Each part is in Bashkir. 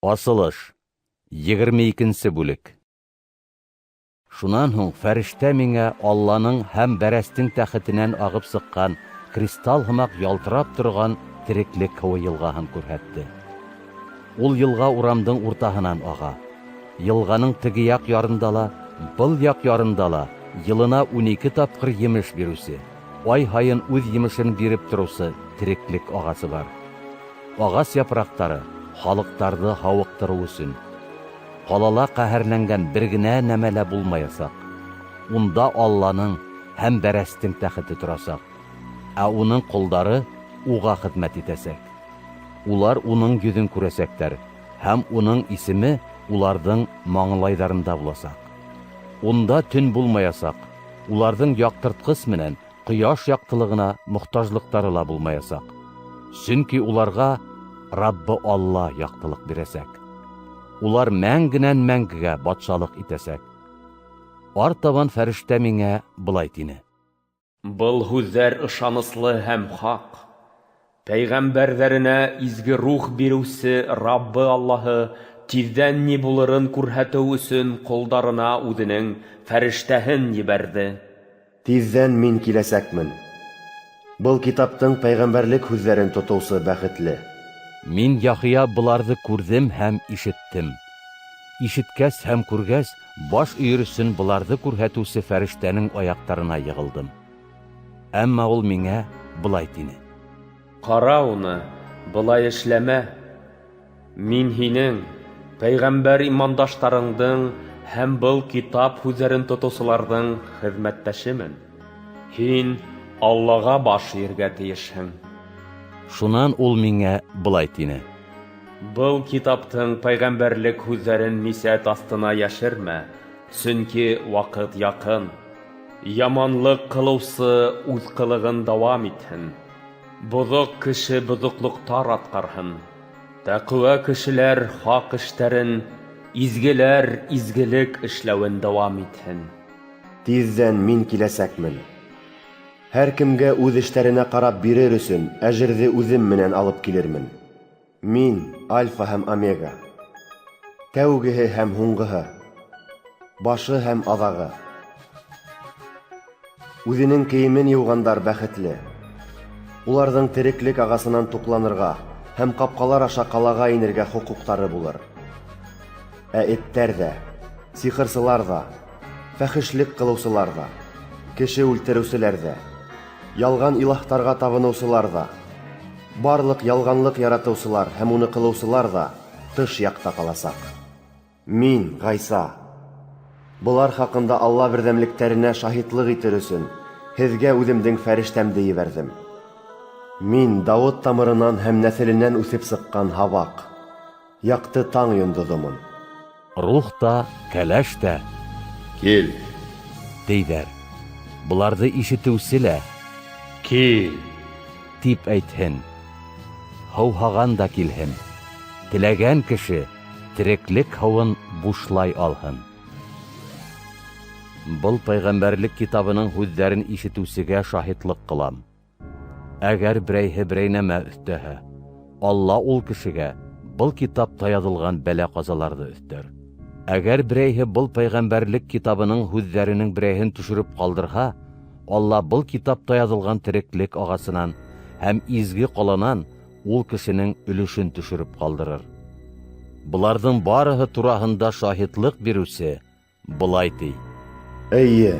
Асылыш, 22 бүлек. Шунан һуң фәрештә миңа Алланың һәм Бәрәстең тәхетенән агып сыҡҡан кристалл һымаҡ ялтырап торған тереклек һыуы йылғаһын күрһәтте. Ул йылға урамдың уртаһынан аға. Йылғаның теге яҡ ярында ла, был яҡ ярында ла йылына 12 тапҡыр емеш биреүсе, ай һайын үҙ емешен биреп тороусы тереклек ағасы бар. Ағас япраҡтары халыҡтарҙы һауыҡтырыу өсөн. Ҡалала ҡәһәрләнгән бер генә нәмә лә булмаясаҡ. Унда Алланың һәм Бәрәстең тәхете торасаҡ, ә уның ҡолдары уға хеҙмәт итәсәк. Улар уның йөҙөн күрәсәктәр, һәм уның исеме уларҙың маңлайҙарында буласаҡ. Унда төн булмаясаҡ, уларҙың яҡтыртҡыс менән ҡояш яҡтылығына мохтажлыҡтары ла булмаясаҡ. Сөнки уларға Раббы Алла яҡтылыҡ бирәсәк. Улар мәңгенән мәңгегә батшалыҡ итәсәк. Артабан фәрештә миңә былай тине: Был һүҙҙәр ышаныслы һәм хаҡ. Пәйғәмбәрҙәренә изге рух биреүсе Раббы Аллаһы тиҙҙән ни булырын күрһәтеү өсөн ҡолдарына үҙенең фәрештәһен ебәрҙе. Тиҙҙән мин киләсәкмен. Был китаптың пәйғәмбәрлек һүҙҙәрен тотоусы бәхетле. Мин Яхия быларҙы күрҙем һәм ишеттем. Ишеткәс һәм күргәс, баш өйөр өсөн быларҙы күрһәтеүсе фәрештәнең аяҡтарына йығылдым. Әммә ул миңә былай тине: Ҡара уны, былай эшләмә. Мин һинең, пәйғәмбәр имандаштарыңдың һәм был китап һүҙҙәрен тотоусыларҙың хеҙмәттәшемен. Һин Аллаға баш эйергә тейешһең. Шунан ул миңә былай тине: Был китаптың пәйғәмбәрлек һүҙҙәрен мисәт аҫтына йәшермә, сөнки ваҡыт яҡын. Яманлыҡ ҡылыусы үҙ ҡылығын дауам итһен. Боҙоҡ кеше боҙоҡлоҡтар атҡарһын. Тәҡүә кешеләр хаҡ эштәрен, изгеләр изгелек эшләүен дауам итһен. Тиҙҙән мин киләсәкмен. Һәр кемгә үҙ эштәренә ҡарап бирер өсөн әжерҙе үҙем менән алып килермен. Мин Альфа һәм Омега, тәүгеһе һәм һуңғыһы, башы һәм аҙағы. Үҙенең кейемен йыуғандар бәхетле. Уларҙың тереклек ағасынан туҡланырға һәм ҡапҡалар аша ҡалаға инергә хоҡуҡтары булыр. Ә эттәр ҙә, сихырсылар ҙа, фәхешлек ҡылыусылар ҙа, кеше үлтереүселәр ҙә, ялған илаһтарға табыныусылар ҙа, барлыҡ ялғанлыҡ яратыусылар һәм уны ҡылыусылар ҙа тыш яҡта ҡаласаҡ. Мин, Ғайса, былар хаҡында Алла берҙәмлектәренә шаһитлыҡ итер өсөн һеҙгә үҙемдең фәрештәмде ебәрҙем. Мин Дауыт тамырынан һәм нәҫеленән үҫеп сыҡҡан һабаҡ, яҡты таң йондоҙомон. Рух та, кәләш тә Кил, тейҙәр. Быларҙы ишетеүсе лә кил, тип әйтһен. Һыуһаған да килһен. Теләгән кеше тереклек һыуын бушлай алһын. Был пәйғәмбәрлек китабының һүҙҙәрен ишетеүсегә шаһитлыҡ ҡылам. Әгәр берәйһе берәй нәмә өҫтәһә, Алла ул кешегә был китапта яҙылған бәлә-ҡазаларҙы өҫтәр. Әгәр берәйһе был пәйғәмбәрлек китабының һүҙҙәренең берәйһен төшөрөп ҡалдырһа, Алла был китапта яҙылған тереклек ағасынан һәм изге ҡаланан ул кешенең өлөшөн төшөрөп ҡалдырыр. Быларҙың барыһы тураһында шаһитлыҡ биреүсе былай ти: Эйе,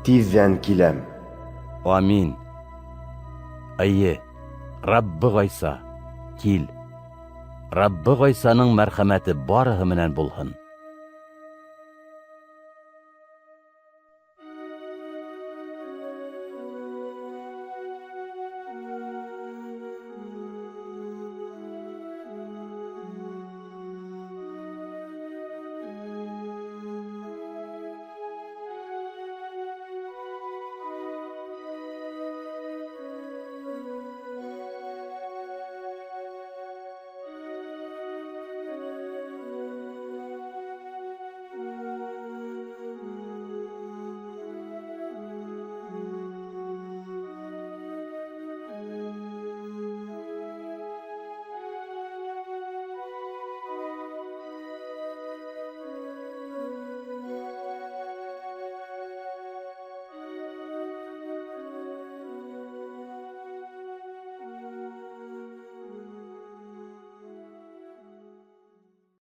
тиҙҙән киләм. Амин. Эйе, Раббы Ғайса, кил. Раббы Ғайсаның мәрхәмәте барыһы менән булһын.